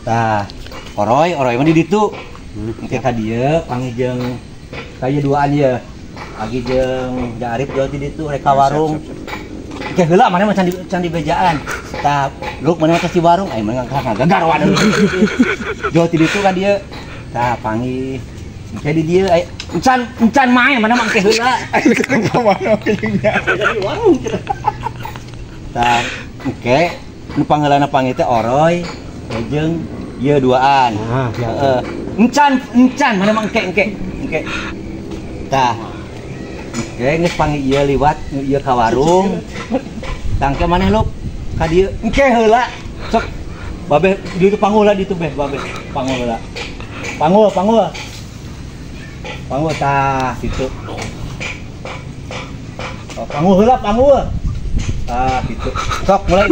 Tah, oroy, oroy mah di ditu. Engke ka dieu panggih jeung ka ieu duaan ieu. Pagi jeung Da Arif jual di ditu rek ka warung. Engke heula maneh mah can di bejaan. Tah, luk maneh mah tos di warung, aya mah ngagagarwan. Jual di ditu ka dieu. Tah, panggih. Engke di dieu aya encan main mana mah engke heula. Ka mana jeung nya? Di warung. Tah, engke nu pangheulana panggih teh oroy jeung ieu duaan. Ah, siap. Heeh. Encan mana mah engke. Engke. Tah. Engke geus panggih ieu liwat ieu ka warung. Tah engke maneh lup ka dieu. Engke heula. Sok babeh di ditu panggul lah ditu beh babeh panggul heula. Panggul. Panggul tah situ. Oh, panggul heula panggul. Tah gitu. Sok mulai.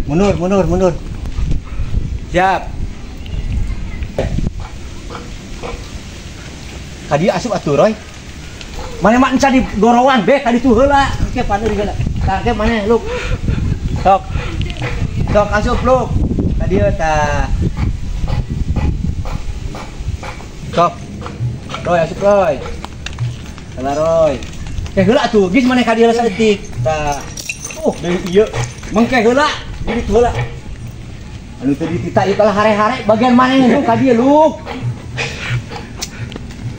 Mundur. Siap. Ka dieu asup atuh Roy. Maneh mah encan di gorowan beh ka ditu heula. Engke paneuri heula. Tah engke maneh luk. Sok. Sok asup luk. Ka dieu tah. Sok. Roy asup Roy. Heula Roy. Ke heula atuh geus maneh ka dieu saeutik. Tah. Deui ieu. Mengke heula, di ditu heula. Anu teu ditita ieu kalah hare-hare bagian maneh nu ka dieu luk.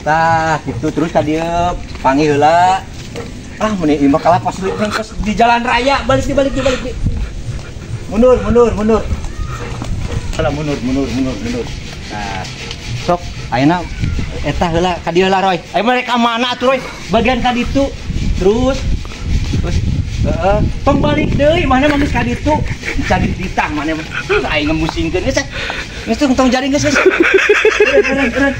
Tah, gitu terus ka dieu panggih heula. Ah, mun ieu mah kalah pas di jalan raya, balik di. Mundur. Heula mundur. Tah. Sok ayeuna eta heula ka dieu heula Roy. Ayeuna mereka mana atuh Roy? Bagian ka ditu. Terus heeh, tong balik deui mana mah geus ka ditu. Can dititah mana mah. Aing ngemusingkeun geus. Geus tong jaring geus. Keren.